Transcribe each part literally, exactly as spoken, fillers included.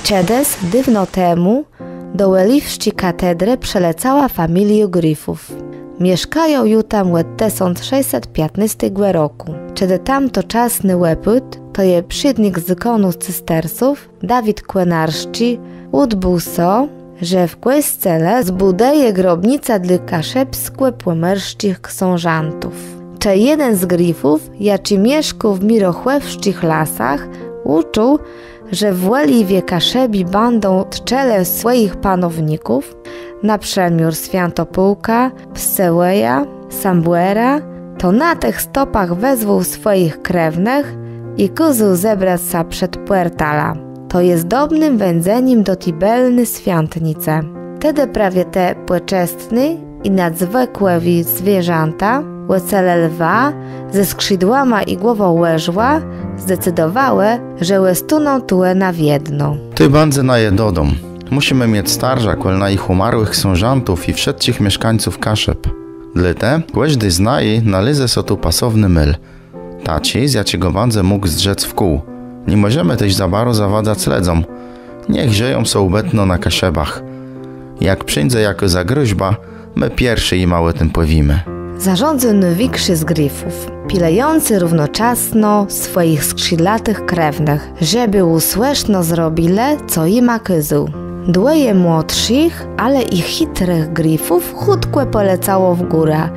Czedës, dôwno temù, do òliwsczi katedrë przëlecała familiô Griffów. Mieszkają ju tam òd tësąc szescset piãtnôstégò rokù. Czedë tamtoczasny òpôt, to je przédnik zôkònu cystersów, Dawid Kònarsczi, ùdbôł so, że w kòscele zbùdëje grobnicã dlô kaszëbskò-pòmòrsczich ksążãtów. Czej jeden z Griffów, jaczi mieszkôł w mirochòwsczich lasach, ùczuł, że w Òliwie Kaszëbi bãdą tczëlë swòjich panowników, na przëmiôr Swiãtopôłka, Mscëwòja, Sambòra, to na tëch stopach wezwôł swòjich krewnëch i kôzôł zebrac sã przed pòrtalã. To je zdobnym wéńdzenim do ti bëlny swiątnicë. Tedë prawie te pòczestné i nadzwëkłé zwierzãta, ò cele lwa, ze skrzidłama i głową òrzła, zdecydowałë, że òstóną tu na wiedno. Tu bãdze naje dodóm. Mùszimë miec starżã kòl najich ùmarłëch ksążãtów i wszëtczich mieszkańców Kaszëb. Dlôte kòżdi z naju nalézë so tu pasowny môl. Taczi, z jaczégò bãdze mógł zdrzec wkół. Ni mòżemë téż za baro zawadzac lëdzóm. Niech żëją so ùbëtno na Kaszëbach. Jak przińdze jakô zagrózba, më pierszi jima ò tim pòwiémë. Zarządzył nôwikszi z Griffów, pilëjący równoczasno swòjich skrzidlatëch krewnëch, żebë ùsłëszno zrobilë, co jima kôzôł. Dwòje młodszich, ale i chitrëch Griffów chùtkò pòlecało w górã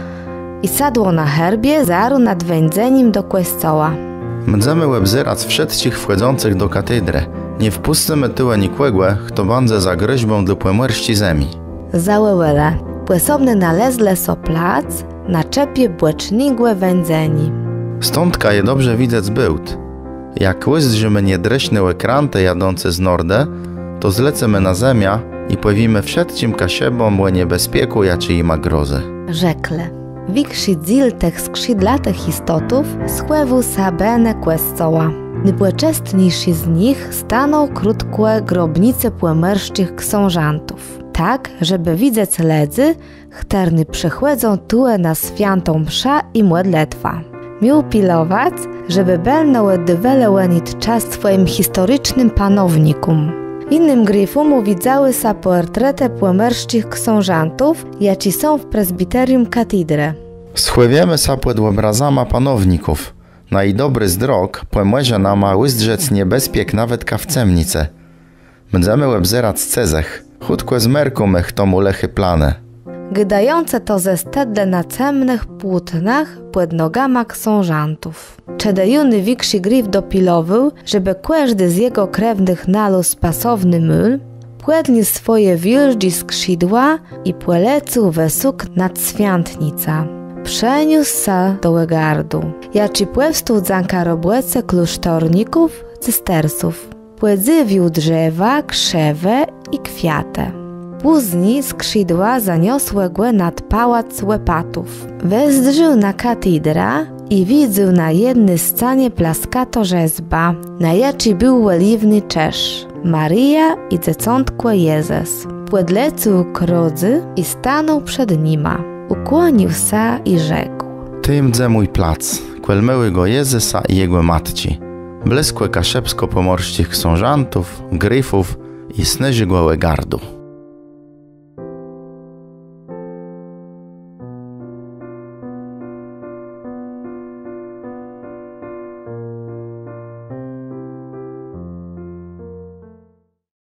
i sadło na herbie zarô nad wéńdzenim do kòscoła. Mdzemë òbzerac wszëtczich wchòdzącëch do katedrë. Nie wpùscymë tuwò nikògò, chto bãdze zagrózbą dlô pòmòrsczi zemi. Zawòłelë. Pòsobno nalezlë so plac na czëpie bòcznégò wéńdzeniô. Stądka je dobrze widzec Bôłt. Jak ùzdrzimë niedrëszné òkrãtë jadącé z nordë, to zlecymë na zemiã i pòwiémë wszëtczim Kaszëbóm ò niebezpiekù, jaczi jima grozy. Rzeklë. Wikszi dzél tëch skrzidlatëch jistotów schòwôł sã bënë kòscoła. Nôpòczestniészi z nich stanął krótkò grobnicë pòmòrsczich ksążãtów, tak, żebë widzec lëdzy, chtërny przëchòdzą tuwò na swiãtą mszã i mòdlëtwã. Miôł pilowac, żebë bëlno òddôwelë òni tczas swòjim historicznym panownikóm. Jinym Griffóm ùwidzałë sã pòrtretë pòmòrsczich ksążãtów, jaczi są w prezbiterium katedrë. Schòwiémë sã pòd òbrazama panowników. Naji dobri zdrok pòmòże nama ùzdrzec niebezpiek nawetka w cemnicë. Mdzemë òbzerac cëzëch. Chùtkò zmerkómë, chto mô lëché planë. Gôdającë to, zestëdlë na cemnëch płótnach pòd nogama ksążãtów. Czedë ju nôwikszi Griff dopilowôł, żebë kòżdi z jegò krewnëch nalôzł pasowny môl, pòdniósł swòje wiôldżé skrzidła i pòlecôł wësok nad swiątnicã. Przeniósł sã do ògardu, jaczi pòwstôł dzãka robòce klôsztorników, cystersów. Pòdzywiôł drzewa, krzewë i kwiatë. Pózni skrzidła zaniosłë gò nad pałac òpatów. Wezdrzôł na katedrã i widzôł na jedny scanie plaskatą rzezbã, na jaczi béł òliwny krziż, Marija i Dzecątkò Jezës. Pòdlecôł k rodzy i stanął przed nima. Ùkłonił sã i rzekł: Tu mdze mój plac, kòl môłégò Jezësa i jegò matczi, blëskò kaszëbskò-pòmòrsczich ksążãtów, Griffów i snôżégò ògardu.